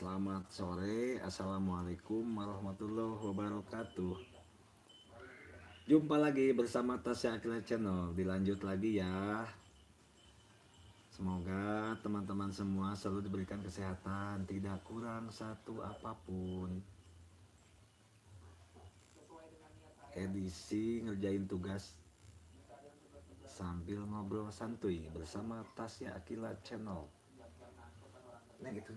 Selamat sore, assalamualaikum warahmatullahi wabarakatuh. Jumpa lagi bersama Tasya Aqilla Channel. Dilanjut lagi ya. Semoga teman-teman semua selalu diberikan kesehatan, tidak kurang satu apapun. Edisi ngerjain tugas sambil ngobrol santuy bersama Tasya Aqilla Channel. Nah gitu.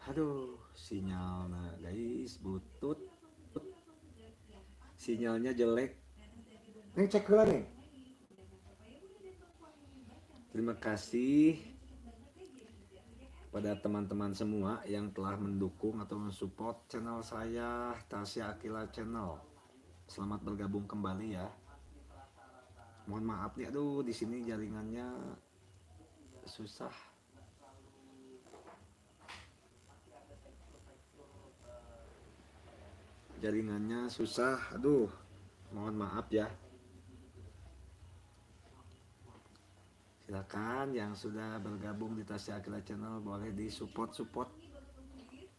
Aduh, sinyal nah guys, butut. Sinyalnya jelek. Nih cek dulu nih. Terima kasih pada teman-teman semua yang telah mendukung atau mensupport channel saya, Tasya Aqilla Channel. Selamat bergabung kembali ya. Mohon maaf nih, aduh di sini jaringannya susah. Jaringannya susah, aduh, mohon maaf ya. Silakan yang sudah bergabung di Tasya Aqilla Channel boleh di support-support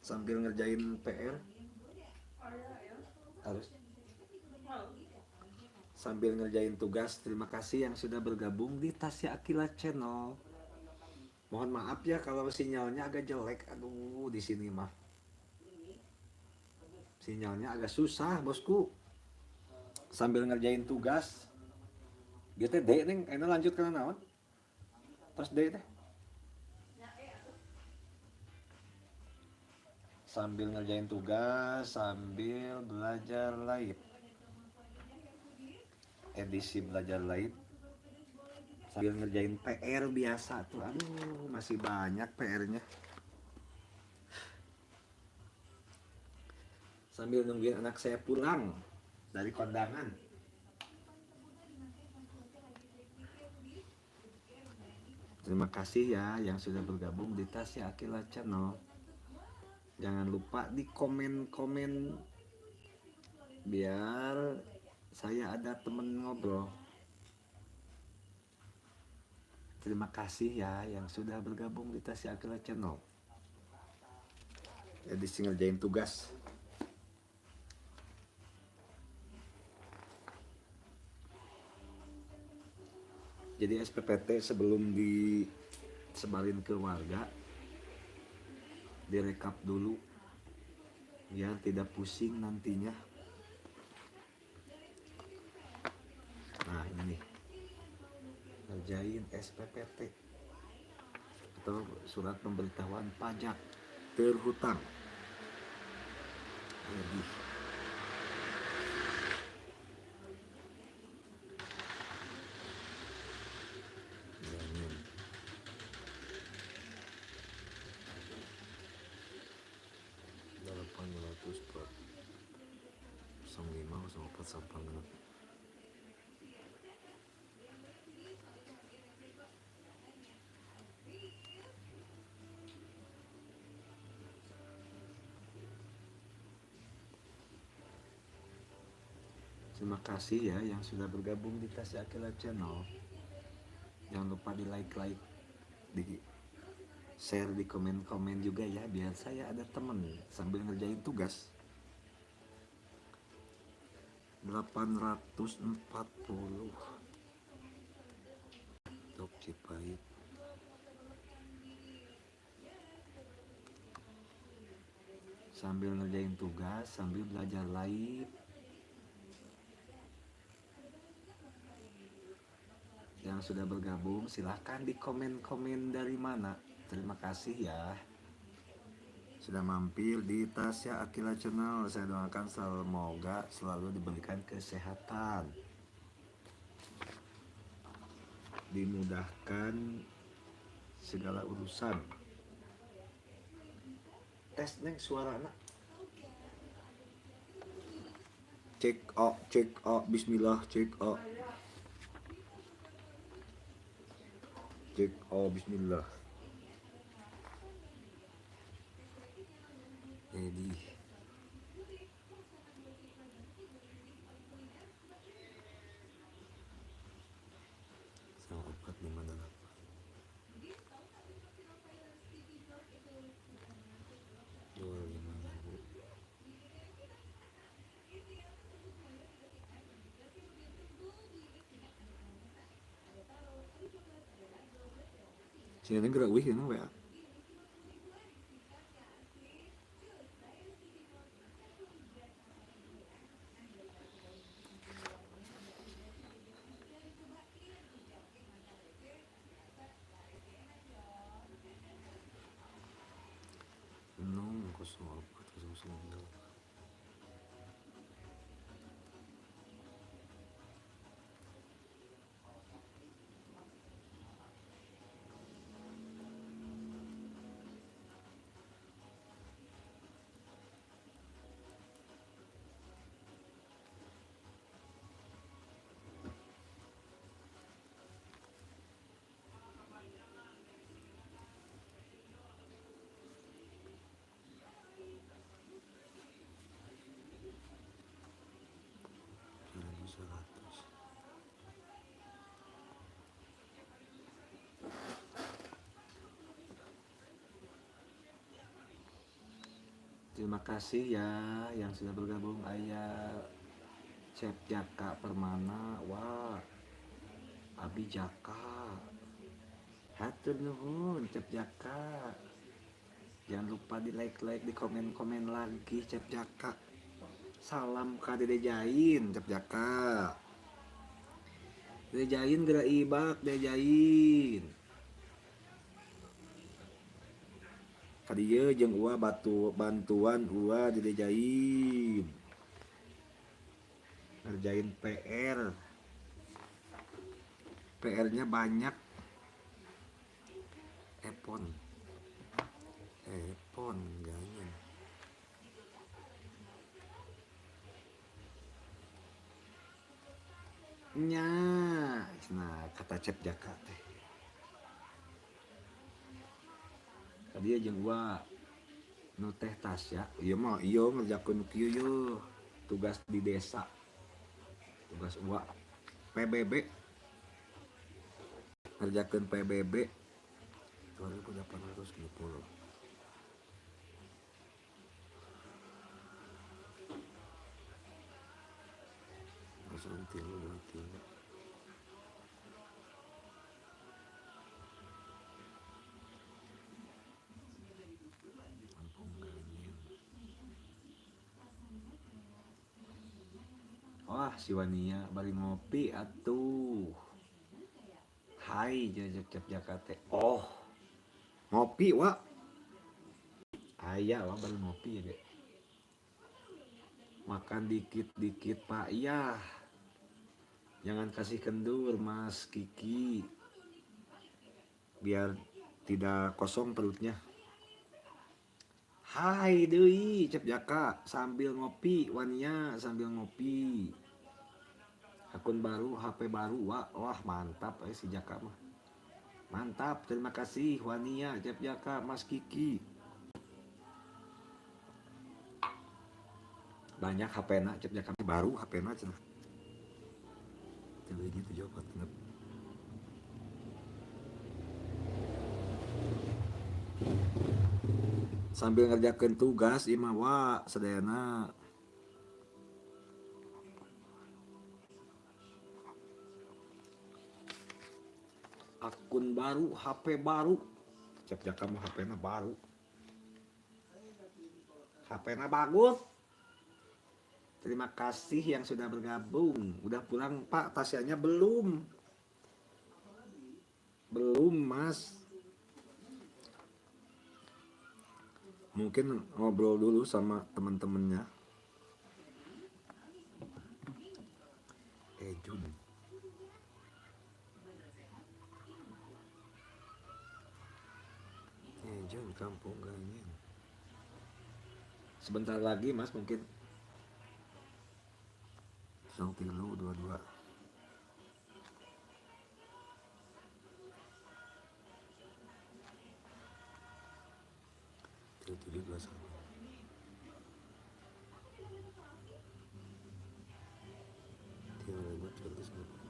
sambil ngerjain PR. Harus sambil ngerjain tugas. Terima kasih yang sudah bergabung di Tasya Aqilla Channel. Mohon maaf ya kalau sinyalnya agak jelek. Aduh, di sini mah sinyalnya agak susah, bosku. Sambil ngerjain tugas. Gitu deh, neng. Ini lanjut ke naon? Terus deh teh. Sambil ngerjain tugas, sambil belajar live. Edisi belajar live. Sambil ngerjain PR biasa tuh. Aduh, masih banyak PR-nya. Sambil nungguin anak saya pulang dari kondangan. Terima kasih ya yang sudah bergabung di Tasya Aqilla Channel. Jangan lupa di komen-komen biar saya ada temen ngobrol. Terima kasih ya yang sudah bergabung di Tasya Aqilla Channel. Jadi ngerjain tugas. Jadi SPPT sebelum disebarin ke warga direkap dulu biar tidak pusing nantinya. Nah ini nih, ngerjain SPPT atau surat pemberitahuan pajak terhutang. Jadi terima kasih ya yang sudah bergabung di Tasya Aqilla Channel. Jangan lupa di like-like, di share, di komen-komen juga ya, biar saya ada temen sambil ngerjain tugas. 840 Top Cipait. Sambil ngerjain tugas, sambil belajar live. Yang sudah bergabung silahkan di komen-komen dari mana. Terima kasih ya sudah mampir di Tasya Aqilla Channel. Saya doakan semoga selalu diberikan kesehatan, dimudahkan segala urusan. Tes neng suara anak. Cek o, cek o, bismillah, cek o. Cek oh bismillah. Jadi sama 458. Sini gerak wih ini WA. Nol kosong empat kosong sembilan. 100. Terima kasih ya yang sudah bergabung. Ayah Cep Jaka Permana, wah, Abi Jaka, hatur nuhun Cep Jaka. Jangan lupa di like like, di komen komen lagi Cep Jaka. Salam ka Dede Jain, Cep Jaka. Dede Jain geura ibak Dede Jain. Kadieu jeung Uwa batu bantuan Uwa Dede Jain. Ngerjain PR. PR-nya banyak. Epon. Epon ganya. Nya, nah kata Cep Jaka teh. Tadi jeung Uwa nu teh Tasya, ieu mah ieu ngerjakeun kieu yeuh, tugas di desa. Tugas Uwa PBB. Ngerjakeun PBB 2830. Kosong tilu dua tilu. Kampung Ganyeng. Wah, si Wania bari ngopi atuh. Hai, jajak Cep Jaka teh. Oh, ngopi, Wak. Aya, Wak, bari ngopi ya, Dek. Makan dikit-dikit, Pak. Iya. Jangan kasih kendur, Mas Kiki. Biar tidak kosong perutnya. Hai deui Cep Jaka sambil ngopi Wania sambil ngopi. Akun baru, HP baru, wah, wah mantap si Jaka mah. Mantap, terima kasih Wania, Cep Jaka, Mas Kiki. Banyak HP na Cep Jaka baru HP na cenah. Tilu hiji tujuh opat genep. Sambil ngerjakeun tugas ieu mah wa sadayana. Akun baru, HP baru. Cep Jaka mah HP na baru. HP na bagus. Terima kasih yang sudah bergabung. Udah pulang Pak, Tasyanya belum. Belum Mas. Mungkin ngobrol dulu sama temen-temennya. Ejun. Ejun Kampung Ganyeng. Sebentar lagi Mas mungkin. Song tilu dua dua. Tilu tujuh dua satu. Tilu lima tiga ratus dua puluh.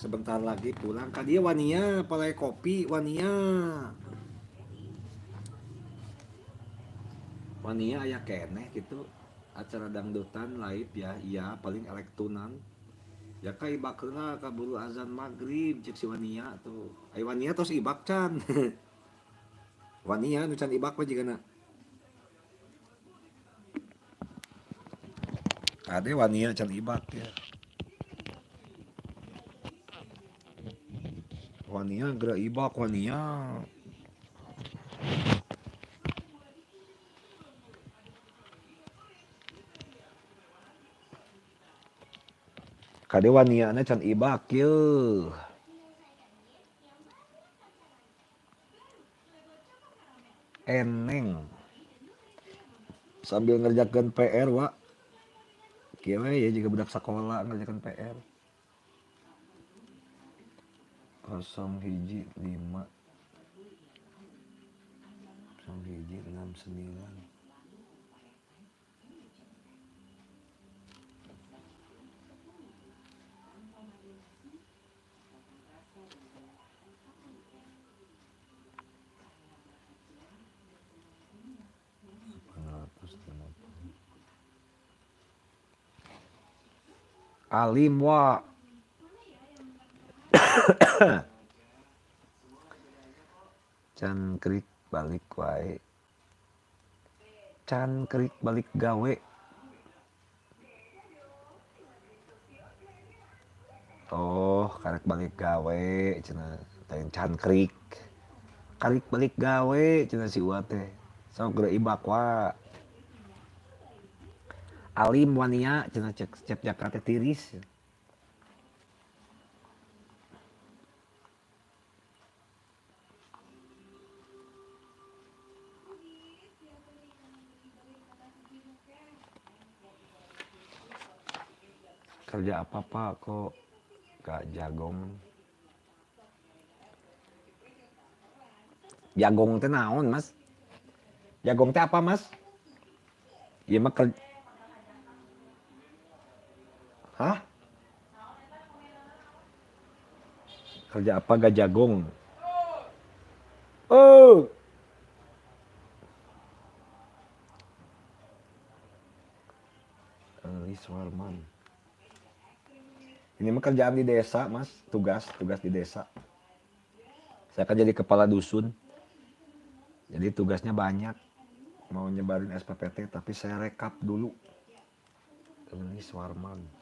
Sebentar lagi pulang. Ka dia Wania, palai kopi Wania. Wania aya keneh gitu. Acara dangdutan live ya, iya paling elektonan. Ya ka ibak heula kaburu azan maghrib cek si Wania tuh. Ai Wania tos ibak can. Wania nu can ibak mah jigana. Ade Wania can ibak ya. Wania geura ibak Wania. Kade Waniana can ibak yeuh. Eneng. Sambil ngerjakan PR, Wak. Kieu we ya juga budak sekolah ngerjakan PR. 0 1 5 0 1 6 9. Alim wa. Can krik balik wae. Can krik balik gawe. Oh, karek balik gawe cenah teh can krik. Karek balik gawe cenah si Uwa teh. Sok geura ibak wa. Alim wania cenah cek cep Jakarta tiris. Kerja apa Pak kok gak jagong? Jagong teh naon Mas? Jagong teh apa Mas? Ieu mah kerja. Hah? Kerja apa gak jagong? Oh. Elis Warman. Ini mah kerjaan di desa, Mas. Tugas, tugas di desa. Saya kan jadi kepala dusun. Jadi tugasnya banyak. Mau nyebarin SPPT, tapi saya rekap dulu. Elis Warman.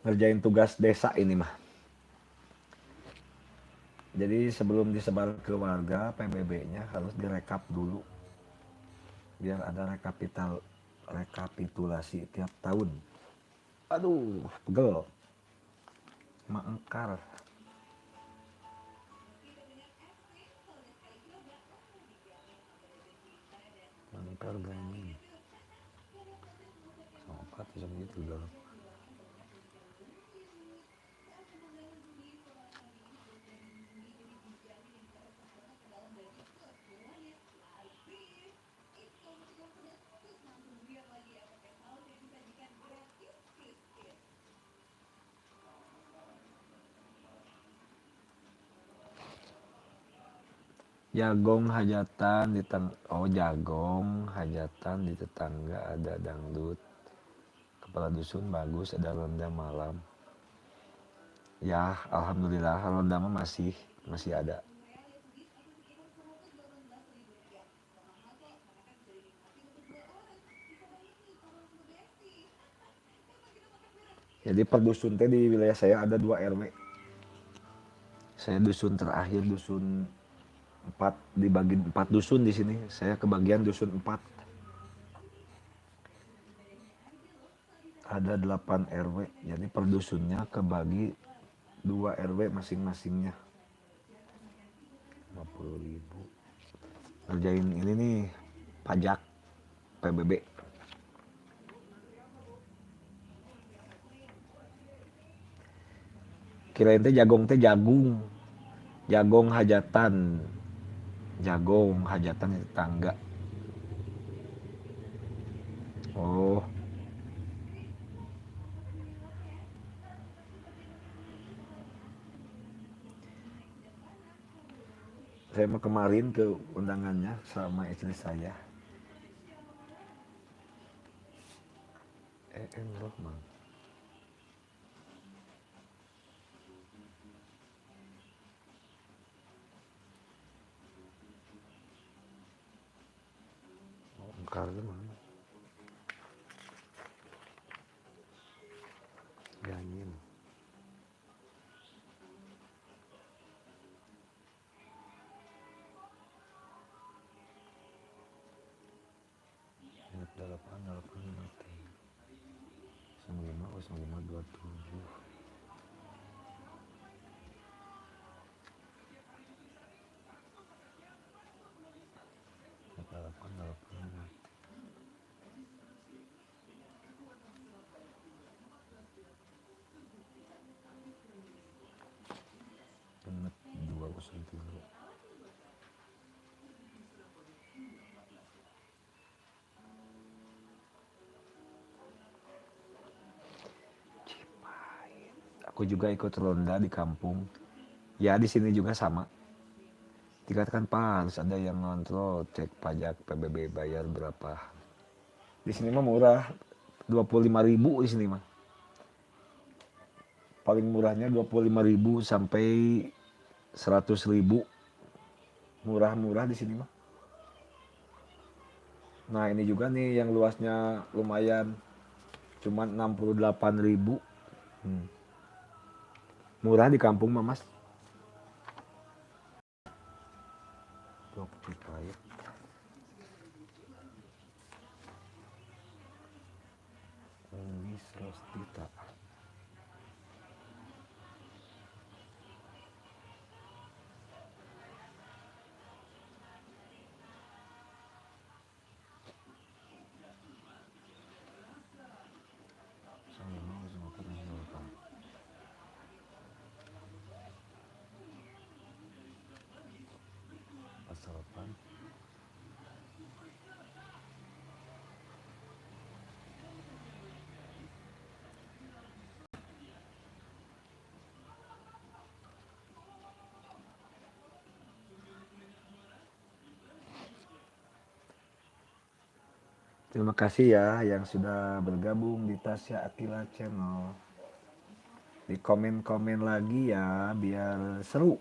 Ngerjain tugas desa ini mah. Jadi sebelum disebar ke warga, PBB-nya harus direkap dulu. Biar ada rekapitulasi tiap tahun. Aduh, pegel. Maengkar. Maengkar gaming. Sama 4 sama itu dalam. Jagong hajatan di oh jagong hajatan di tetangga ada dangdut. Kepala dusun bagus, ada ronda malam. Ya, alhamdulillah ronda mah masih ada. Jadi per dusun teh di wilayah saya ada 2 RW. Saya dusun terakhir, dusun 4, dibagi 4 dusun di sini. Saya kebagian dusun 4. Ada 8 RW, jadi per dusunnya kebagi 2 RW masing-masingnya. 50.000. Ngerjain ini nih pajak PBB. Kirain teh jagong teh jagung. Jagong hajatan. Jagong hajatan tetangga. Oh. Saya mau kemarin ke undangannya sama istri saya. En Rohman. Oh, mana? Ganyin. Delapan delapan mati. 05 05 27. Delapan delapan mati. Genep 203. Aku juga ikut ronda di kampung. Ya di sini juga sama. Dikatakan Pak harus ada yang ngontrol cek pajak PBB bayar berapa. Di sini mah murah, 25.000 di sini mah. Paling murahnya 25.000 sampai 100.000. Murah-murah di sini mah. Nah ini juga nih yang luasnya lumayan, cuman 68.000. Murah di kampung mah mas. Cipayung. Elis Rostita. Terima kasih ya yang sudah bergabung di Tasya Aqilla Channel. Di komen-komen lagi ya biar seru.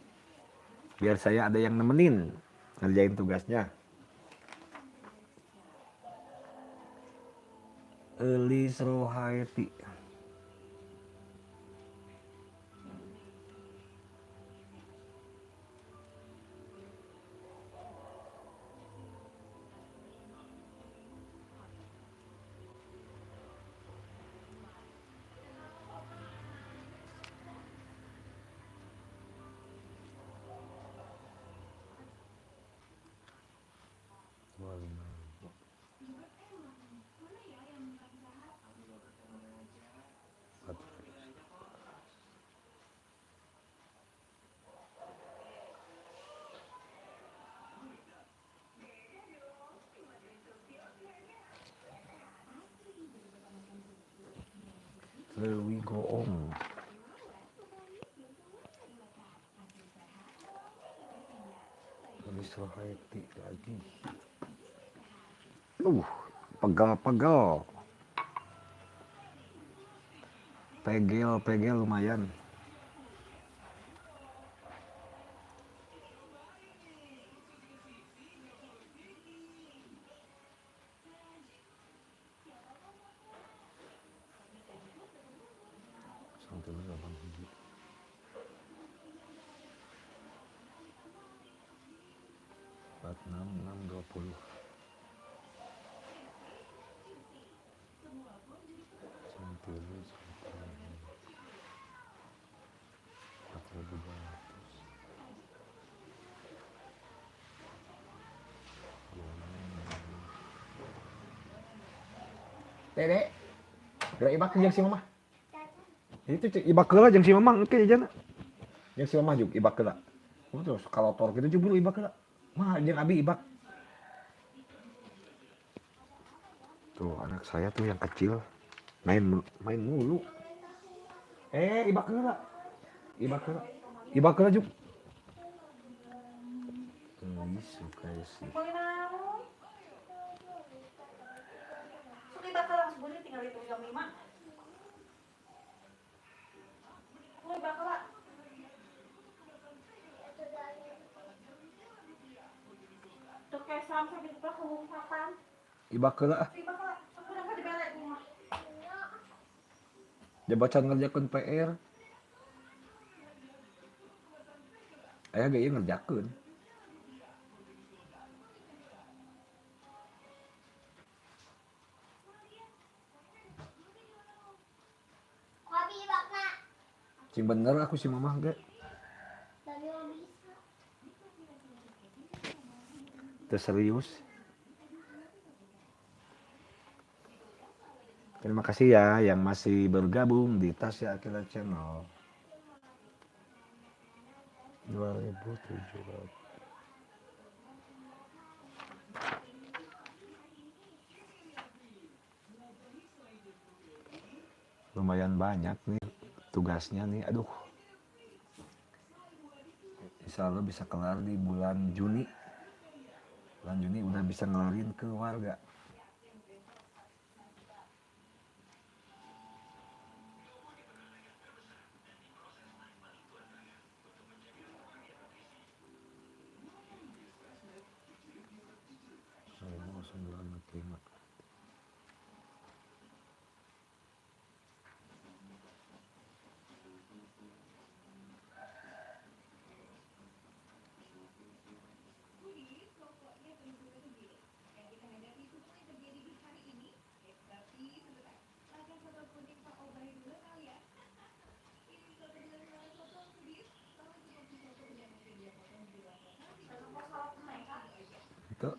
Biar saya ada yang nemenin ngerjain tugasnya. Elis Rohaeti. Leuwih Goong. Elis Rohaeti lagi. Pegal-pegal. Pegel-pegel lumayan. Dede. Geura ibak jeung si Mama. Itu cek ibak heula jeung si Mama engke jajana. Jeung si Mama juk ibak heula. Oh, terus kalotor gitu juk buru ibak heula. Mah jeung abi ibak. Tuh anak saya tuh yang kecil main main mulu. Ibak heula. Ibak heula. Ibak heula juk. Suka sih. Suka bakal langsung boleh tinggal hitung jam 5. Mulai bakal. Tuh kayak sampai di kapan. Ibak heula ah. Jabatan ngerjakeun PR. Aya ge ieu ngerjakeun. Cing bener aku si Mamah ge. Teu serius. Terima kasih ya yang masih bergabung di Tasya Aqilla Channel. 2700. Lumayan banyak nih tugasnya nih, aduh. Insya Allah bisa kelar di bulan Juni. Bulan Juni udah bisa ngelarin ke warga. Terima. Itu.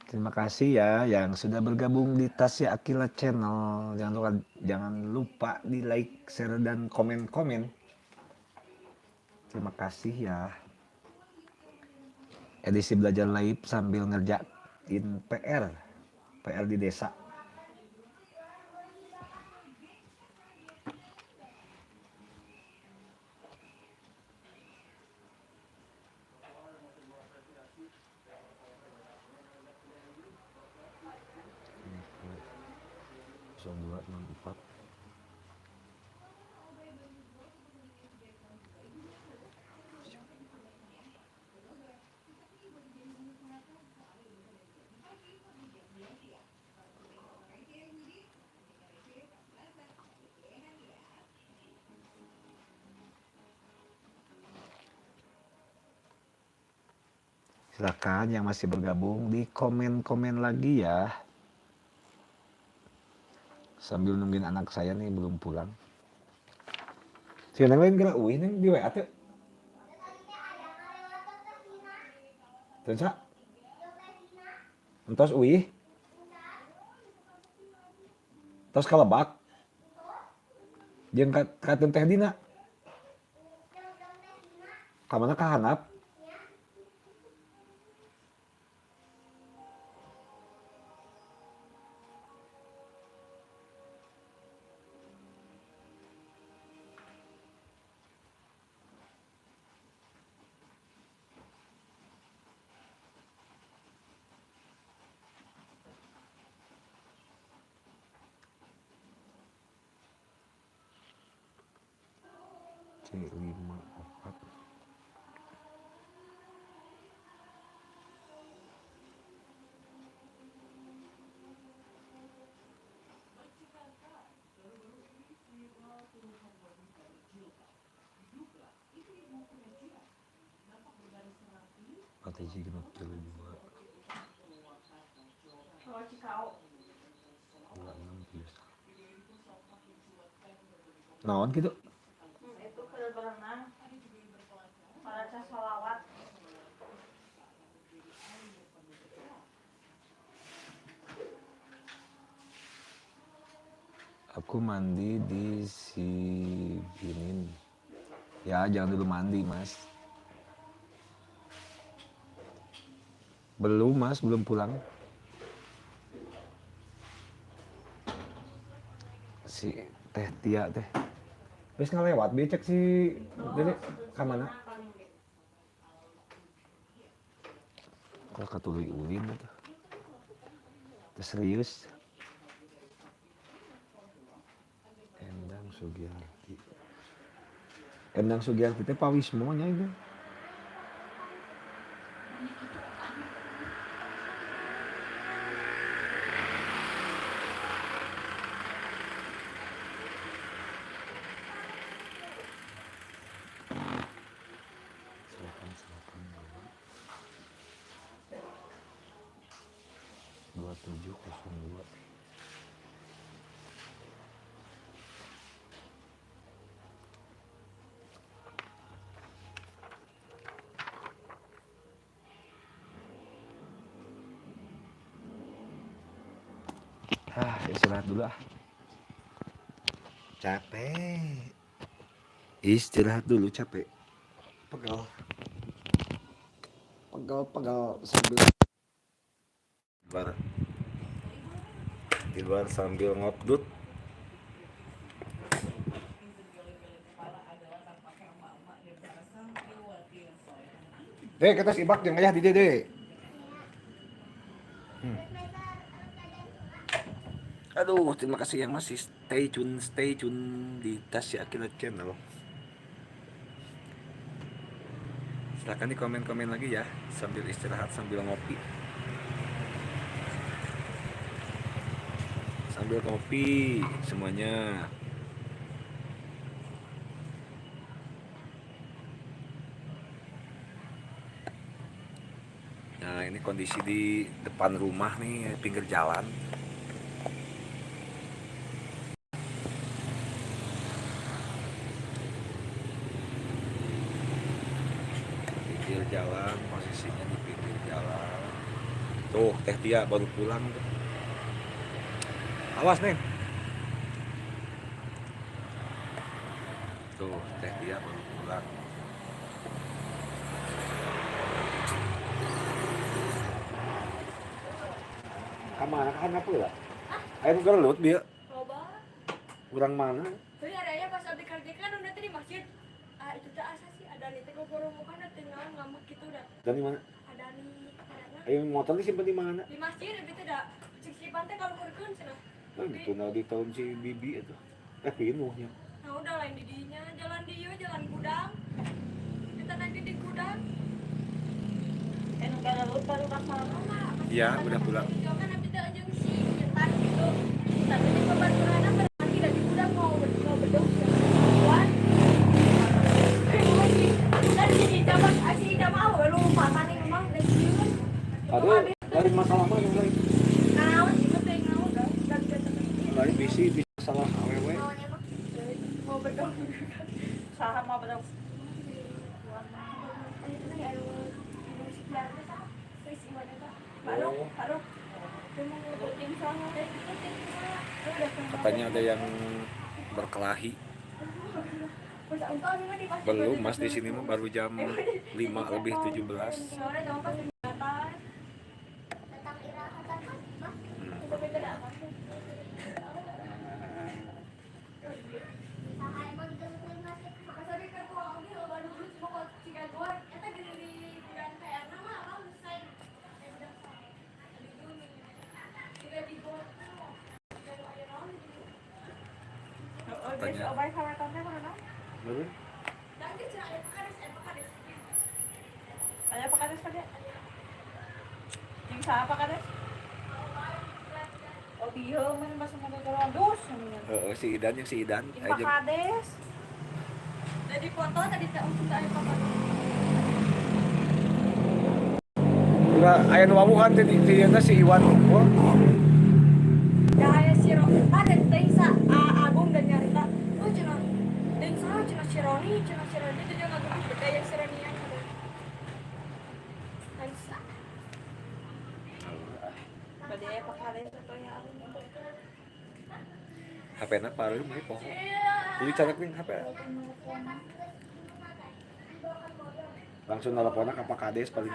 Terima kasih ya yang sudah bergabung di Tasya Aqilla Channel. Jangan lupa di like, share, dan komen-komen. Terima kasih ya. Edisi belajar live sambil ngerjain PR, PR di desa. 0264. Silakan yang masih bergabung di komen-komen lagi ya. Sambil nungguin anak saya nih belum pulang. Si neng lain geura euy neng di WA teh. Teu sa? Entos euy. Tos kalebak. Jeung ka teh dina. Ka mana ka handap? C54. 4 hiji genep 3 2 2 6 7 naon gitu? Itu keur berenang. Baraca sholawat. Aku mandi di Sibinin. Ya, jangan dulu mandi, Mas. Belum, Mas, belum pulang. Si Teh Tia teh. Wis ngelewat becek si Dede ka mana? Kalau katuluy ulin atuh. Teh serius. Endang Sugiarti. Endang Sugiarti teh Pak Wismo nya itu. Selapan selapan dua 2702. Ah, istirahat dulu ah. Capek. Istirahat dulu capek. Pegal. Pegal-pegal sambil luar. Di luar sambil ngopdut. Dek, kita sibak jeung ayah di dieu, Dek. Aduh, terima kasih yang masih stay tune di Tasya Aqilla Channel. Silahkan di komen-komen lagi ya, sambil istirahat, sambil ngopi. Sambil ngopi semuanya. Nah, ini kondisi di depan rumah nih, pinggir jalan. Pinggir jalan, posisinya di pinggir jalan. Tuh, Teh Tia baru pulang tuh. Awas, Neng. Tuh, Teh Tia baru pulang. Kamana ka apa lah? Ayo nu gelut bieu. Loba. Urang mana? Tapi adanya pas abdi kerja kan udah tadi di masjid. Ah itu teh asa sih ada nih teh goromokan teh naon ngambek gitu udah. Dan di mana? Ada nih karena Ayo motor disimpan di mana? di masjid abdi teh da cik si teh kaluhurkeun cenah. Nah, gitu nah di tahun si Bibi itu. Pinuhnya. Nah udah lain di dinya jalan di ieu jalan gudang. Kita nanti di gudang. Nu gelut baru ka sana. Iya, udah pulang. Kan abdi teh jeung si nyetan gitu. Tapi di pembaturanna berarti dari gudang mau bedog cenah. Dan si Ida mah si Ida mah we lumpatan nih memang da sieun. Aduh, dari masalah mana lain? Naon itu teh naon da da Lain bisi bisa salah awewe. Mau bedog. Saha mau bedog? Oh. Katanya ada yang berkelahi. Belum, Mas, di sini mah baru jam 5:17. Katanya. Aya Pak Kades pada? Yang saha Pak Kades? Oh bieu mun bahasa ngagagaroan dus. Heeh, si Idan yang si Idan. Pak Kades. Tadi foto tadi teh langsung aya Pak Kades. Udah aya nu wawuhan teh di dieu si Iwan unggul. Da aya si ada teh sa Agung dan nyarita. Oh cenah deui saha cenah si Roni, cenah si Roni teh jeung ngagebuh gaya si Ronian. Hansa. Bade aya Pak Kades atau ya. HP-na pareum we poho. Jadi catat nih HP. Langsung nelpon ka Pak Kades paling.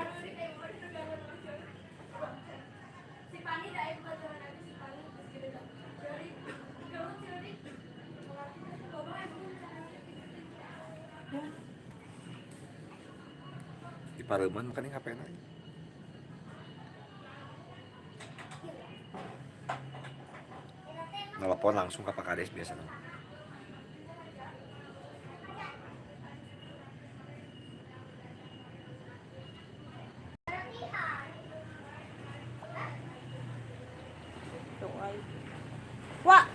Di pareuman makanya HP-na. Nelpon langsung ke Pak Kades biasanya. Wah,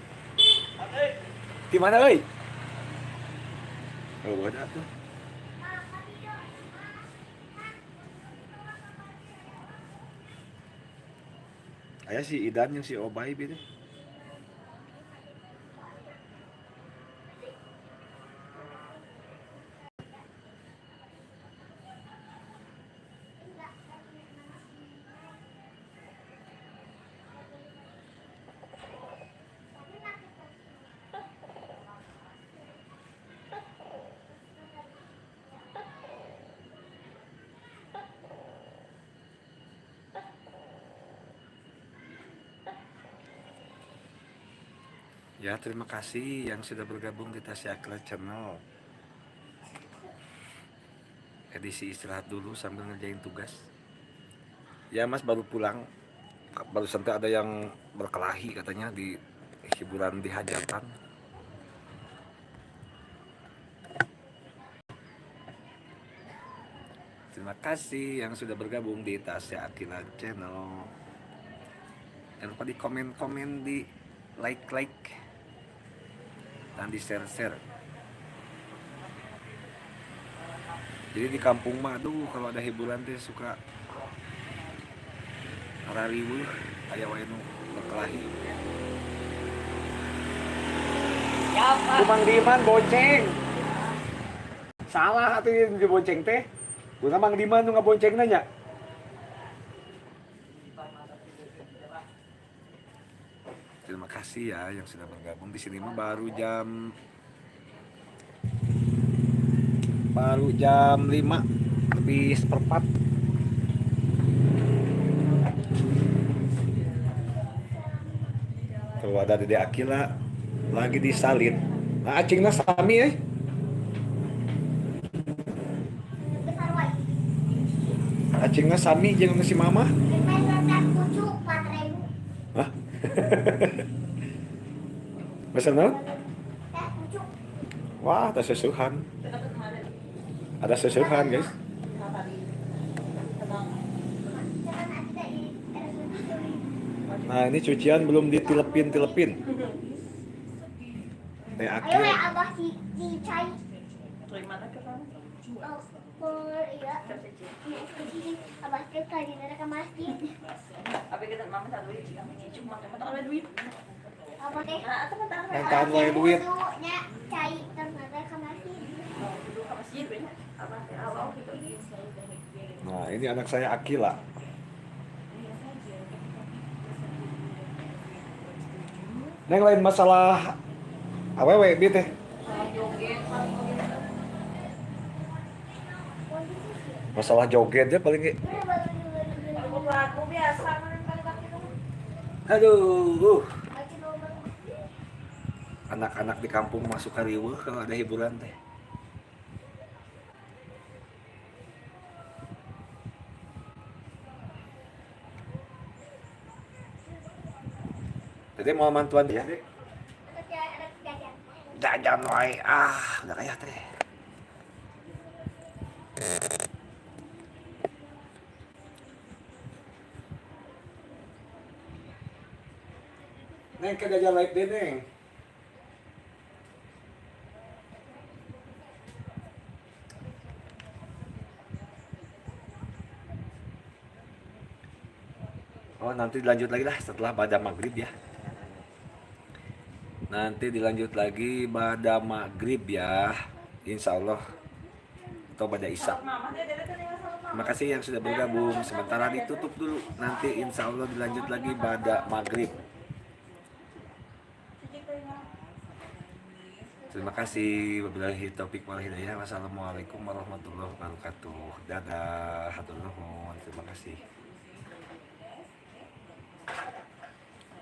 Di mana euy? Oh, ada tuh. Aya si Idan yang si Obay gitu. Ya, terima kasih yang sudah bergabung di Tasya Akila Channel. Edisi istirahat dulu sambil ngerjain tugas. Ya, Mas baru pulang. Barusan tuh ada yang berkelahi katanya di hiburan di hajatan. Terima kasih yang sudah bergabung di Tasya Akila Channel. Jangan lupa di komen-komen, di like-like, dan di share-share. Jadi di kampung mah, aduh, kalau ada hiburan teh suka rariweuh, aya wae nu berkelahi. Siapa? Ku Mang Diman bonceng. Salah atuh ieu dibonceng teh. Guna Mang Diman nu ngabonceng nya. Terima kasih ya yang sudah bergabung di sini mah baru jam 5 lebih seperempat. Tuh ada Dede Akila lagi disalin. Nah, acingna sami eh. Acingna sami jeung si mama. Hah? Pesan naon? Wah, ada sesuhan. Ada sesuhan, guys. Nah, ini cucian belum ditilepin-tilepin. Teh Ayo Akil. ya abah di di cai. Mana ke sana? Oh, iya. Abah teh tadi ke masjid. Apa kita mama tak duit, jika cuma mama tak ada duit. Abah teh. Nah, atau tak ada. Nangkaan wae duit. Nya cai terus nanti ke masjid. Dulu ke masjid, abah teh awal gitu. Nah, ini anak saya Akila. Neng lain masalah awewe bi teh. Masalah joget ya paling ge. Lagu biasa mana. Aduh. Anak-anak di kampung masuk riweuh kalau ada hiburan teh. Jadi mau mantuan ya, Dek? Jajan wae ah, udah kayak teh. Neng ke jajan live deh, Neng. Oh, nanti dilanjut lagi lah setelah pada maghrib ya. Nanti dilanjut lagi pada maghrib ya. Insya Allah. Atau pada isya. Terima kasih yang sudah bergabung. Sementara ditutup dulu. Nanti insya Allah dilanjut lagi pada maghrib. Terima kasih. Wabillahi taufik wal hidayah. Wassalamualaikum warahmatullahi wabarakatuh. Dadah. Hatur nuhun. Terima kasih.